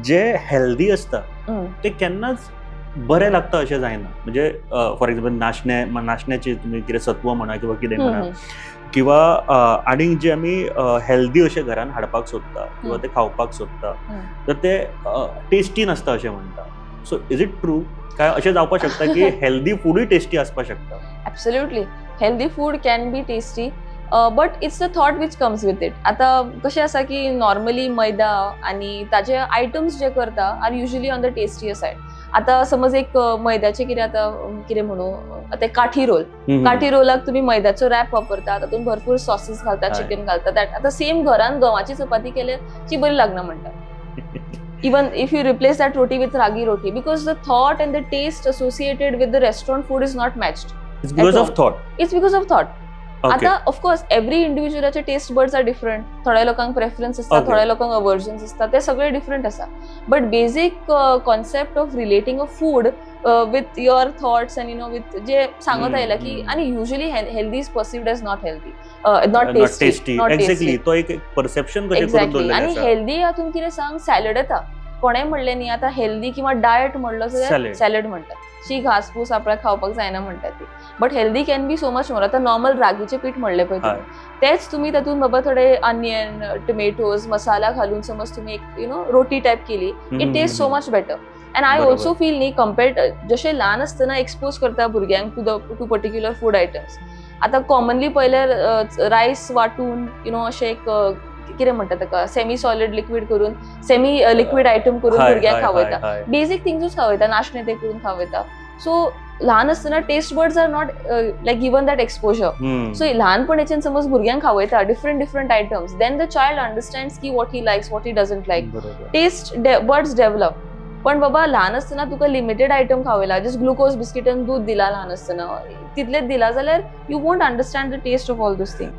जे healthy आसता ते केन्नाच बरें लागता अशें जायना. म्हणजे फॉर एक्झाम्पल, नाशणे, नाशण्याचे तुमी कितें सत्व म्हणा किंवा कितें म्हणा किंवा आनीक जे आमी हेल्दी अशें घरान हाडपाक सोदता किंवा ते खावपाक सोदता, तर ते टेस्टी नासता अशें म्हणटा. So is it true काय अशें जावपाक शकता की हेल्दी फुडूय टेस्टी आसपाक शकता? Absolutely, healthy food can be tasty, but it's the thought which comes with it. आता कशें आसा की नॉर्मली मैदा आनी ताजे आयटम्स जे करता are usually on the tastier side. आता समज एक मैद्याचे कितें, आतां कितें म्हणू, आतां काठी रोल. काठी रोलाक तुमी मैद्याचो रॅप वापरता, तातूंत भरपूर सॉसीस घालतात, चिकन घालतात. That आतां सेम घरान गंवाची चपाती केल्यार ती बरी लागना म्हणटा, even if you replace that roti with ragi roti, because the thought and the taste associated with the restaurant food is not matched. It's because At of thought. It's because of thought. आता of course every इंडिव्हिज्युअलाचे taste buds are different. थोड्या लोकांक preference आसता, थोड्या लोकांक अवर्जन्स आसता, ते सगळे डिफरंट आसा, but basic concept of relating a food with your thoughts and with जे सांगत आयला की आणि usually healthy is perceived as not healthy, not tasty. Tasty, exactly. तो एक परसेप्शन कशें करून एक्झॅक्टली. आणि दवरलेलें आसा. हेल्दी हातून कितें सांग, सॅलड येता. कोणें म्हणलें न्ही, आतां हेल्दी किंवा डायट म्हणलो जाल्यार Salad. Salad म्हणटात. शी, घासपूस आपल्याक खावपाक जायना म्हणटात ती, but healthy can be so much more. आतां नॉर्मल रागीचें पीठ म्हणलें पळय तुमी, तेच तुमी तातूंत बाबा थोडे अनियन, टोमॅटोज, मसाला घालून समज तुमी एक you know roti type केली, it taste so much better. And I also feel न्ही, कंपेर्ड जशें ल्हान आसतना एक्सपोज करता भुरग्यांक to the to particular food items. आतां कॉमनली पळयल्यार रायस वांटून you know अशें एक कितें म्हणटा ताका, सेमी सॉलिड लिक्वीड करून, सेमी लिक्वीड आयटम करून भुरग्यांक खावयता. बेसीक थिंग्सूच खावयता, नाशणे ते करून खावयता. सो ल्हान आसतना taste buds are not like given that exposure. So ल्हानपणाच्यान समज भुरग्यांक खावयता different different items, then the child understands की what he likes, what he doesn't like. Taste buds develop. पण बाबा ल्हान आसतना तुका लिमिटेड आयटम खावयला, जस्ट ग्लुकोज बिस्किट आनी दूद दिला ल्हान आसतना, तितलेच दिला जाल्यार you won't understand the taste of all those thing.